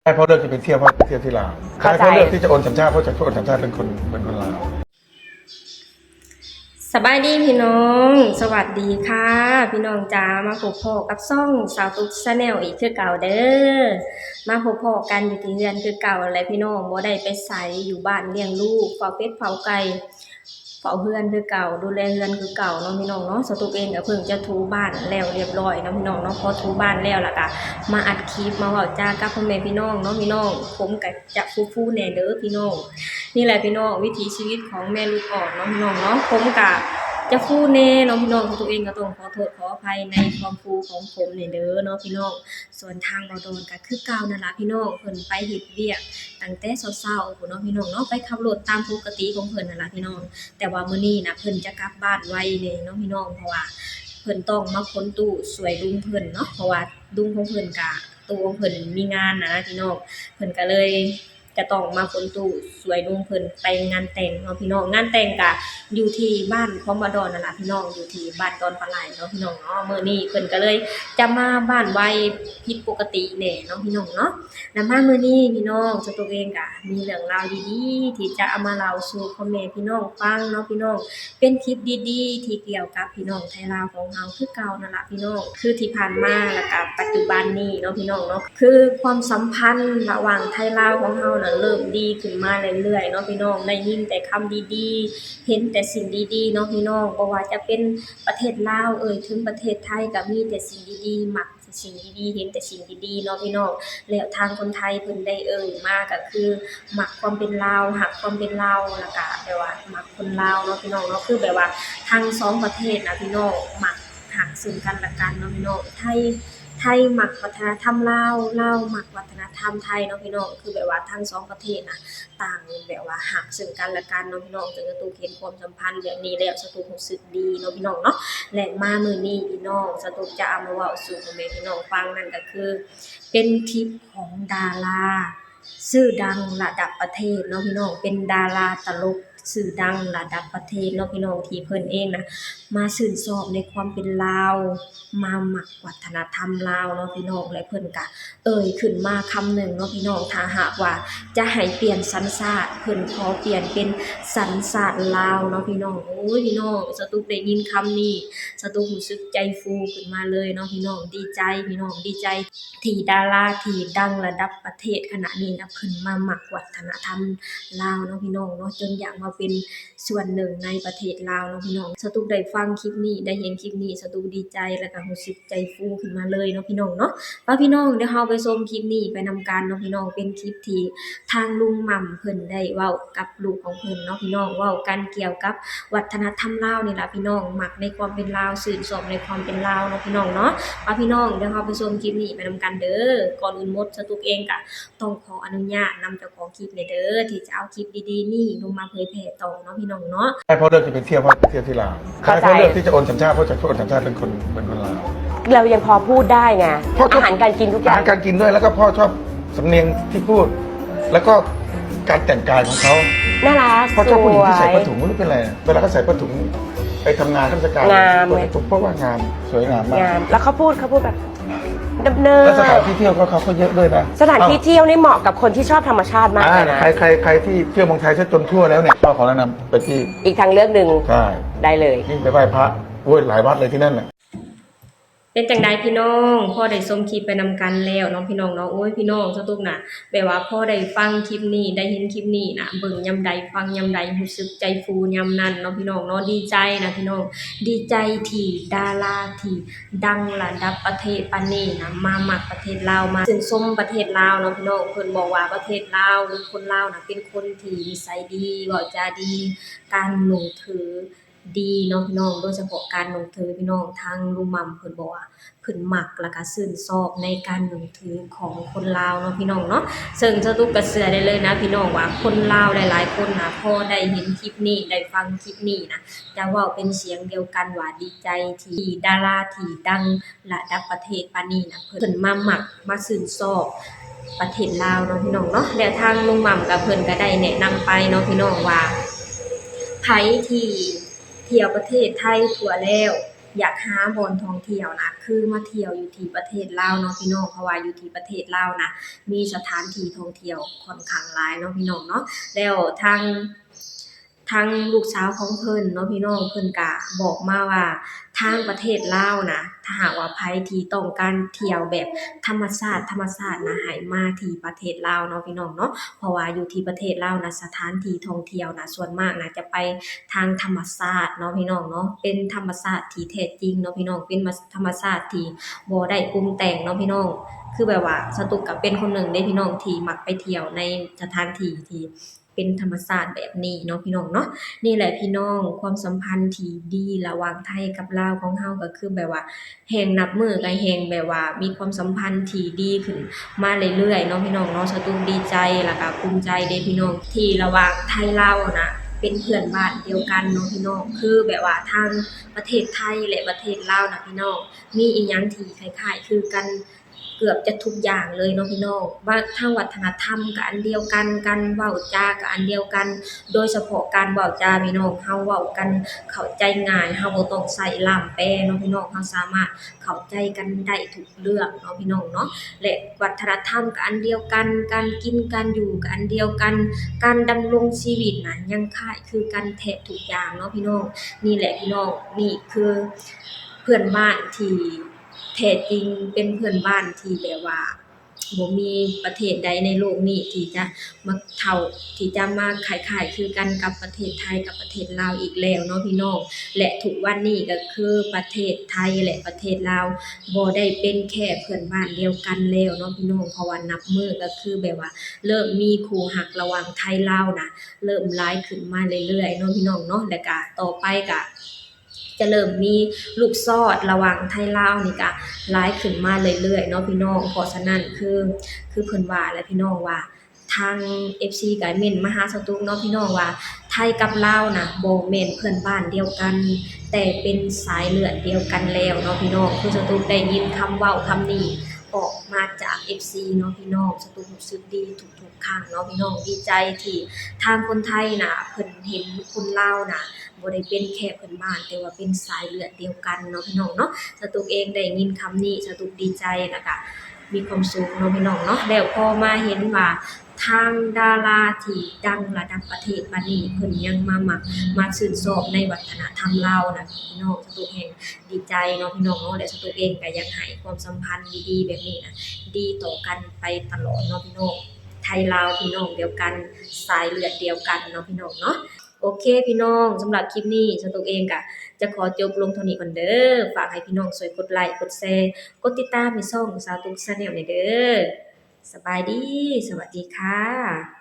ໃຫ້ພໍ່ເລືອກທີ່ໄປທ່ຽວ ເພາະໄປທ່ຽວທີ່ລາວ. ແຕ່ໃຫ້ພໍ່ເລືອກທີ່ຈະໂອນສັນຊາດ ເພາະຈະໂອນສັນຊາດເປັນຄົນ ເປັນຄົນລາວ. ສະບາຍດີພີ່ນ້ອງ ສະຫວັດດີຄ່ະ ພີ່ນ້ອງຈ໋າ. ມາພົບພໍ້ກັບຊ່ອງສາວຕຸກ Channel ອີກຄືເກົ່າເດີ. ມາພົບພໍ້ກັນຢູ່ທີ່ເຮືອນຄືເກົ່າແຫຼະພີ່ນ້ອງ ບໍ່ໄດ້ໄປໃສ ຢູ່ບ້ານລ້ຽງລູກ ເຝົ້າເປັດເຝົ້າໄກ່ ເຝົ້າເຮືອນຄືເກົ່າ ດູແລເຮືອນຄືເກົ່າເນາະພີ່ນ້ອງເນາະ. ສາວຕຸກເອງກໍເພິ່ງຈະຖູບ້ານແລ້ວລຽບລ້ອຍເນາະພີ່ນ້ອງເນາະ. ພໍຖູບ້ານແລ້ວ ແລ້ວກໍມາອັດຄລິບ ມາເວົ້າຈາກັບພໍ່ແມ່ພີ່ນ້ອງເນາະພີ່ນ້ອງ. ຜົມກໍຈະຟູໆແດ່ເດີພີ່ນ້ອງ. ນີ້ແຫຼະພີ່ນ້ອງ ວິຖີຊີວິດຂອງແມ່ລູກອ່ອນເນາະພີ່ນ້ອງເນາະ. ຜົມກໍຈະຟູແດ່ເນາະພີ່ນ້ອງ. ສາວຕຸກເອງກໍຕ້ອງຂໍໂທດຂໍອະໄພໃນຄວາມຟູຂອງຜົມແດ່ເດີເນາະພີ່ນ້ອງ. ສ່ວນທາງບ່າວດອນກໍຄືເກົ່ານັ້ນລະພີ່ນ້ອງ ເພິ່ນໄປເຮັດວຽກຕັ້ງແຕ່ເຊົ້າໆພຸ້ນເນາະພີ່ນ້ອງເນາະ. ໄປຂັບລົດຕາມປົກກະຕິຂອງເພິ່ນນັ້ນລະພີ່ນ້ອງ. ແຕ່ວ່າມື້ນີ້ນະ ເພິ່ນຈະກັບບ້ານໄວແດ່ເນາະພີ່ນ້ອງ ເພາະວ່າເພິ່ນຕ້ອງມາຂົນຕູ້ຊ່ວຍລຸງເພິ່ນເນາະ ເພາະວ່າລຸງຂອງເພິ່ນກະ ໂຕຂອງເພິ່ນມີງານນະພີ່ນ້ອງ. ເພິ່ນກະເລີຍຈະຕ້ອງມາຂົນຕູ້ຊ່ວຍລຸງເພິ່ນໄປງານແຕ່ງເນາະພີ່ນ້ອງ. ງານແຕ່ງກະຢູ່ທີ່ບ້ານຂອງບ່າວດອນນັ້ນລະພີ່ນ້ອງ ຢູ່ທີ່ບ້ານດອນປາໄຫຼເນາະພີ່ນ້ອງເນາະ. ມື້ນີ້ເພິ່ນກະເລີຍຈະມາບ້ານໄວຜິດປົກກະຕິແດ່ເນາະພີ່ນ້ອງເນາະ. ແລ້ວມາມື້ນີ້ພີ່ນ້ອງ ສາວຕຸກເອງກະມີເລື່ອງລາວດີໆ ທີ່ຈະເອົາມາເລົ່າສູ່ພໍ່ແມ່ພີ່ນ້ອງຟັງເນາະພີ່ນ້ອງ. ເປັນຄລິບດີໆ ທີ່ກ່ຽວກັບພີ່ນ້ອງໄທລາວຂອງເຮົາຄືເກົ່ານັ້ນລະພີ່ນ້ອງ. ຄືທີ່ຜ່ານມາ ແລ້ວກະປັດຈຸບັນນີ້ເນາະພີ່ນ້ອງເນາະ ຄືຄວາມສຳພັນລະຫວ່າງໄທລາວຂອງເຮົານະ ເລີ່ມດີຂຶ້ນມາເລື້ອຍໆເນາະພີ່ນ້ອງ. ໄດ້ຍິນແຕ່ຄຳດີໆ ເຫັນແຕ່ສິ່ງດີໆເນາະພີ່ນ້ອງ. ບໍ່ວ່າຈະເປັນປະເທດລາວເອີຍ ເຖິງປະເທດໄທ ກະມີແຕ່ສິ່ງດີໆ ມັກ ສິ່ງດີໆ ເຫັນແຕ່ສິ່ງດີໆເນາະພີ່ນ້ອງ. ແລ້ວທາງຄົນໄທເພິ່ນໄດ້ເອີ່ຍມາກະຄືມັກຄວາມເປັນລາວ ຮັກຄວາມເປັນລາວ ແລ້ວກະແບບວ່າມັກຄົນລາວເນາະພີ່ນ້ອງເນາະ. ຄືແບບວ່າທັງສອງປະເທດນະພີ່ນ້ອງ ມັກຮັກເຊິ່ງກັນແລະກັນເນາະພີ່ນ້ອງ. ໄທ ໄທມັກວັດທະນະທຳລາວ ລາວມັກວັດທະນະທຳໄທເນາະພີ່ນ້ອງ. ຄືແບບວ່າທັງສອງປະເທດນະ ຕ່າງແບບວ່າຮັກເຊິ່ງກັນແລະກັນເນາະພີ່ນ້ອງ. ເຊິ່ງສາວຕຸກເຫັນຄວາມສຳພັນແບບນີ້ແລ້ວ ສາວຕຸກຮູ້ສຶກດີເນາະພີ່ນ້ອງເນາະ. ແລະມາມື້ນີ້ພີ່ນ້ອງ ສາວຕຸກຈະເອົາມາເວົ້າສູ່ພໍ່ແມ່ພີ່ນ້ອງຟັງ ນັ້ນກໍຄືເປັນຄລິບຂອງດາລາຊື່ດັງລະດັບປະເທດເນາະພີ່ນ້ອງ. ເປັນດາລາຕະຫຼົກຊື່ດັງລະດັບປະເທດເນາະພີ່ນ້ອງ ທີ່ເພິ່ນເອງນະມາຊື່ນຊອບໃນຄວາມເປັນລາວ ມາມັກວັດທະນະທຳລາວເນາະພີ່ນ້ອງ. ແລະເພິ່ນກະ ເອີ່ຍຂຶ້ນມາຄຳໜຶ່ງເນາະພີ່ນ້ອງ ຖ້າຫາກວ່າຈະໃຫ້ປ່ຽນສັນຊາດ ເພິ່ນຂໍປ່ຽນເປັນສັນຊາດລາວເນາະພີ່ນ້ອງ. ໂອ້ຍ ພີ່ນ້ອງ ສາວຕຸກໄດ້ຍິນຄຳນີ້ ສາວຕຸກຮູ້ສຶກໃຈຟູຂຶ້ນມາເລີຍເນາະພີ່ນ້ອງ. ດີໃຈພີ່ນ້ອງ ດີໃຈທີ່ດາລາທີ່ດັງລະດັບປະເທດຂະນະນີ້ນະ ເພິ່ນມາມັກວັດທະນະທຳລາວເນາະພີ່ນ້ອງເນາະ ຈົນຢາກມາເປັນ ສ່ວນໜຶ່ງໃນປະເທດລາວເນາະພີ່ນ້ອງ. ສາວຕຸກໄດ້ຟັງຄລິບນີ້ ໄດ້ເຫັນຄລິບນີ້ ສາວຕຸກດີໃຈ ແລ້ວກໍຮູ້ສຶກໃຈຟູຂຶ້ນມາເລີຍເນາະພີ່ນ້ອງເນາະ. ປະພີ່ນ້ອງ ດຽວເຮົາໄປຊົມຄລິບນີ້ໄປນຳກັນເນາະພີ່ນ້ອງ. ເປັນຄລິບທີ່ທາງລຸງໝ່ຳເພິ່ນໄດ້ເວົ້າກັບລູກຂອງເພິ່ນເນາະພີ່ນ້ອງ ເວົ້າກັນກ່ຽວກັບວັດທະນະທຳລາວນີ້ລະພີ່ນ້ອງ. ມັກໃນຄວາມເປັນລາວ ຊື່ນຊອບໃນຄວາມເປັນລາວເນາະພີ່ນ້ອງເນາະ. ປະພີ່ນ້ອງ ດຽວເຮົາໄປຊົມຄລິບນີ້ໄປນຳກັນເດີ. ກ່ອນອື່ນໝົດ ສາວຕຸກເອງກະ ຕ້ອງຂໍອະນຸຍາດນຳເຈົ້າຂອງຄລິບແດ່ເດີ ທີ່ຈະເອົາຄລິບດີໆນີ້ລົງມາເຜີຍແຜ່ຕໍ່ເນາະພີ່ນ້ອງເນາະ. ໃຫ້ພໍ່ເລືອກທີ່ໄປທ່ຽວ ເພາະໄປທ່ຽວທີ່ລາວ. ເຂົ້າໃຈ. ແຕ່ໃຫ້ພໍ່ເລືອກທີ່ຈະໂອນສັນຊາດ ເພາະຈະໂອນສັນຊາດເປັນຄົນ ເປັນຄົນລາວ. ແລ້ວຍັງພໍພູດໄດ້ໄງ ເພາະ ອາຫານການກິນທຸກຢ່າງ ອາຫານການກິນດ້ວຍ ແລ້ວກໍພໍ່ຊອບສຳນຽງທີ່ພູດ ແລ້ວກໍການແຕ່ງກາຍຂອງເຂົາ ໜ້າລັກ ພໍ່ຊອບຜູ້ຫຍິງທີ່ໃສ່ຜ້າຖົງ ສວຍ ບໍ່ຮູ້ເປັນໄລ ເວລາເຂົາໃສ່ຜ້າຖົງໄປທຳງານ ຂ້າລາຊະການ ງາມ ເປີດ ໄງ ກະຈຸກ ເພາະວ່າງາມ ສວຍງາມມາກ ງາມ ແລ້ວເຂົາພູດ ເຂົາພູດແບບ ດຳເນີນ ແລ້ວສະຖານທີ່ທ່ຽວຂອງເຂົາກໍເຍອະດ້ວຍນະ. ສະຖານທີ່ ເອົ້າ ທ່ຽວນີ້ເໝາະກັບຄົນທີ່ຊອບທຳມະຊາດມາກເລີຍນະ ອ່າ ໃຄ ໃຄ ໃຄທີ່ທ່ຽວເມືອງໄທຊະຈົນທົ່ວແລ້ວເນ່ຍ ຂໍແນະນຳໄປທີ່ ອີກທາງເລືອກໜຶ່ງ ໃຊ່ ໄດ້ເລີຍ ຍິ່ງໄປໄຫວ້ພະ ໂອ້ຍ ຫຼາຍວັດເລີຍທີ່ນັ້ນນະ. ເປັນຈັ່ງໃດພີ່ນ້ອງ ພໍໄດ້ຊົມຄລິບໄປນຳກັນແລ້ວເນາະພີ່ນ້ອງເນາະ. ໂອ້ຍ ພີ່ນ້ອງ ສາວຕຸກນະ ແບບວ່າພໍໄດ້ຟັງຄລິບນີ້ ໄດ້ເຫັນຄລິບນີ້ນະ ເບິ່ງຍາມໃດ ຟັງຍາມໃດ ຮູ້ສຶກໃຈຟູຍາມນັ້ນເນາະພີ່ນ້ອງເນາະ. ດີໃຈນະພີ່ນ້ອງ ດີໃຈທີ່ດາລາທີ່ ດັງລະດັບປະເທດປານນີ້ນະ ມາມັກປະເທດລາວ ມາຊື່ນຊົມປະເທດລາວເນາະພີ່ນ້ອງ. ເພິ່ນບອກວ່າປະເທດລາວ ຫຼື ຄົນລາວນະ ເປັນຄົນທີ່ນິໄສດີ ເວົ້າຈາດີ ການໜຸ່ງຖືດີເນາະພີ່ນ້ອງ. ໂດຍສະເພາະການໜຸ່ງຖືພີ່ນ້ອງ ທາງລຸງໝ່ຳເພິ່ນບອກວ່າ ເພິ່ນມັກ ແລ້ວກະຊື່ນຊອບໃນການໜຸ່ງຖືຂອງຄົນລາວເນາະພີ່ນ້ອງເນາະ. ເຊິ່ງສາວຕຸກກະເຊື່ອໄດ້ເລີຍນະພີ່ນ້ອງວ່າ ຄົນລາວຫຼາຍໆຄົນນະ ພໍໄດ້ເຫັນຄລິບນີ້ ໄດ້ຟັງຄລິບນີ້ນະ ຈະເວົ້າເປັນສຽງດຽວກັນວ່າ ດີໃຈທີ່ດາລາທີ່ດັງລະດັບປະເທດປານນີ້ນະ ເພິ່ນມາມັກມາຊື່ນຊອບປະເທດລາວເນາະພີ່ນ້ອງເນາະ. ແລ້ວທາງລຸງໝ່ຳກະເພິ່ນກະໄດ້ແນະນຳໄປເນາະພີ່ນ້ອງວ່າ ໃຜທີ່ທ່ຽວປະເທດໄທທົ່ວແລ້ວ ຢາກຫາບ່ອນທ່ອງທ່ຽວນະ ຄືມາທ່ຽວຢູ່ທີ່ປະເທດລາວເນາະພີ່ນ້ອງ, ເພາະວ່າຢູ່ທີ່ປະເທດລາວນະ ມີສະຖານທີ່ທ່ອງທ່ຽວຂ້ອນຂ້າງຫຼາຍເນາະພີ່ນ້ອງເນາະ. ແລ້ວທາງ ທາງລູກສາວຂອງເພິ່ນເນາະພີ່ນ້ອງ ເພິ່ນກະບອກມາວ່າ ທາງປະເທດລາວນະ ຖ້າຫາກວ່າໃຜທີ່ຕ້ອງການທ່ຽວແບບທຳມະຊາດ ທຳມະຊາດນະ ໃຫ້ມາທີ່ປະເທດລາວເນາະພີ່ນ້ອງເນາະ, ເພາະວ່າຢູ່ທີ່ປະເທດລາວນະ ສະຖານທີ່ທ່ອງທ່ຽວນະ ສ່ວນມາກນະ ຈະໄປທາງທຳມະຊາດເນາະພີ່ນ້ອງເນາະ, ເປັນທຳມະຊາດທີ່ແທ້ຈິງເນາະພີ່ນ້ອງ, ເປັນທຳມະຊາດທີ່ບໍ່ໄດ້ປຸງແຕ່ງເນາະພີ່ນ້ອງ. ຄືແບບວ່າສາວຕຸກກະເປັນຄົນໜຶ່ງເດ້ພີ່ນ້ອງ ທີ່ມັກໄປທ່ຽວໃນສະຖານທີ່ທີ່ ເປັນທຳມະຊາດແບບນີ້ເນາະພີ່ນ້ອງເນາະ. ນີ້ແຫຼະພີ່ນ້ອງ ຄວາມສຳພັນທີ່ດີລະຫວ່າງໄທກັບລາວຂອງເຮົາ ກໍຄືແບບວ່າແຮ່ງນັບມື້ກໍແຮ່ງແບບວ່າມີຄວາມສຳພັນທີ່ດີຂຶ້ນມາເລື້ອຍໆເນາະພີ່ນ້ອງເນາະ. ສາວຕຸກດີໃຈ ແລ້ວກໍພູມໃຈເດ້ພີ່ນ້ອງ ທີ່ລະຫວ່າງໄທລາວນະ ເປັນເພື່ອນບ້ານດຽວກັນເນາະພີ່ນ້ອງ, ຄືແບບວ່າທາງປະເທດໄທ ແລະ ປະເທດລາວນະພີ່ນ້ອງ ມີອີ່ຫຍັງທີ່ຄ້າຍໆຄືກັນ ເກືອບຈະທຸກຢ່າງເລີຍເນາະພີ່ນ້ອງ. ວ່າທາງວັດທະນະທຳກໍອັນດຽວກັນ, ການເວົ້າຈາກໍອັນດຽວກັນ, ໂດຍສະເພາະການເວົ້າຈາພີ່ນ້ອງ ເຮົາເວົ້າກັນເຂົ້າໃຈງ່າຍ, ເຮົາບໍ່ຕ້ອງໃຊ້ລ່າມແປເນາະພີ່ນ້ອງ, ເຮົາສາມາດເຂົ້າໃຈກັນໄດ້ທຸກເລື່ອງເນາະພີ່ນ້ອງເນາະ. ແລະ ວັດທະນະທຳກໍອັນດຽວກັນ, ການກິນການຢູ່ກໍອັນດຽວກັນ, ການດຳລົງຊີວິດນະ ຍັງຄ້າຍຄືກັນແທບທຸກຢ່າງເນາະພີ່ນ້ອງ. ນີ້ແຫຼະພີ່ນ້ອງ ນີ້ຄືເພື່ອນບ້ານທີ່ ແທ້ຈິງເປັນເພື່ອນບ້ານທີ່ແບບວ່າບໍ່ມີປະເທດໃດໃນໂລກນີ້ທີ່ຈະມາເທົ່າ ທີ່ຈະມາຄ້າຍໆຄືກັນກັບປະເທດໄທກັບປະເທດລາວອີກແລ້ວເນາະພີ່ນ້ອງ. ແລະ ທຸກວັນນີ້ກໍຄືປະເທດໄທ ແລະ ປະເທດລາວບໍ່ໄດ້ເປັນແຄ່ເພື່ອນບ້ານດຽວກັນແລ້ວເນາະພີ່ນ້ອງ, ເພາະວ່ານັບມື້ກໍຄືແບບວ່າເລີ່ມມີຄູ່ຮັກລະຫວ່າງໄທລາວນະ ເລີ່ມຫຼາຍຂຶ້ນມາເລື້ອຍໆເນາະພີ່ນ້ອງເນາະ. ແລ້ວກະຕໍ່ໄປກະ ຈະເລີ່ມມີລູກຊອດລະຫວ່າງໄທລາວນີ້ກະຫຼາຍຂຶ້ນມາເລື້ອຍໆເນາະພີ່ນ້ອງ. ເພາະສະນັ້ນຄື ຄືເພິ່ນວ່າແຫຼະພີ່ນ້ອງວ່າ ທາງເອັຟຊີກະເມັ້ນມາຫາສາວຕຸກເນາະພີ່ນ້ອງວ່າ ໄທກັບລາວນະບໍ່ແມ່ນເພື່ອນບ້ານດຽວກັນ ແຕ່ເປັນສາຍເລືອດດຽວກັນແລ້ວເນາະພີ່ນ້ອງ. ຄືສາວຕຸກໄດ້ຍິນຄຳເວົ້າຄຳນີ້ອອກມາຈາກເອັຟຊີເນາະພີ່ນ້ອງ, ສາວຕຸກຮູ້ສຶກດີທຸກໆຄັ້ງເນາະພີ່ນ້ອງ. ດີໃຈທີ່ທາງຄົນໄທນະ ເພິ່ນເຫັນຄົນລາວນະ ບໍ່ໄດ້ເປັນແຄ່ເພື່ອນບ້ານ ແຕ່ວ່າເປັນສາຍເລືອດດຽວກັນເນາະພີ່ນ້ອງເນາະ. ສາວຕຸກເອງໄດ້ຍິນຄຳນີ້ ສາວຕຸກດີໃຈ ແລ້ວກະມີຄວາມສຸກເນາະພີ່ນ້ອງເນາະ. ແລ້ວພໍມາເຫັນວ່າທາງດາລາທີ່ດັງລະດັບປະເທດປານນີ້ ເພິ່ນຍັງມາມັກມາຊື່ນຊອບໃນວັດທະນະທຳລາວນະພີ່ນ້ອງ, ສາວຕຸກແຮ່ງດີໃຈເນາະພີ່ນ້ອງເນາະ. ແລະ ສາວຕຸກເອງກະຢາກໃຫ້ຄວາມສຳພັນດີໆແບບນີ້ນະ ດີຕໍ່ກັນໄປຕະຫຼອດເນາະພີ່ນ້ອງ. ໄທລາວພີ່ນ້ອງດຽວກັນ ສາຍເລືອດດຽວກັນເນາະພີ່ນ້ອງເນາະ. ໂອເຄພີ່ນ້ອງ, ສຳລັບຄລິບນີ້ ສາວຕຸກເອງກະຈະຂໍຈົບລົງເທົ່ານີ້ກ່ອນເດີ. ຝາກໃຫ້ພີ່ນ້ອງຊ່ວຍກົດໄລ ກົດແຊ ກົດຕິດຕາມໃຫ້ຊ່ອງສາວຕຸກ Channel ແດ່ເດີ. ສະບາຍດີ, ສະຫວັດດີຄ່ະ.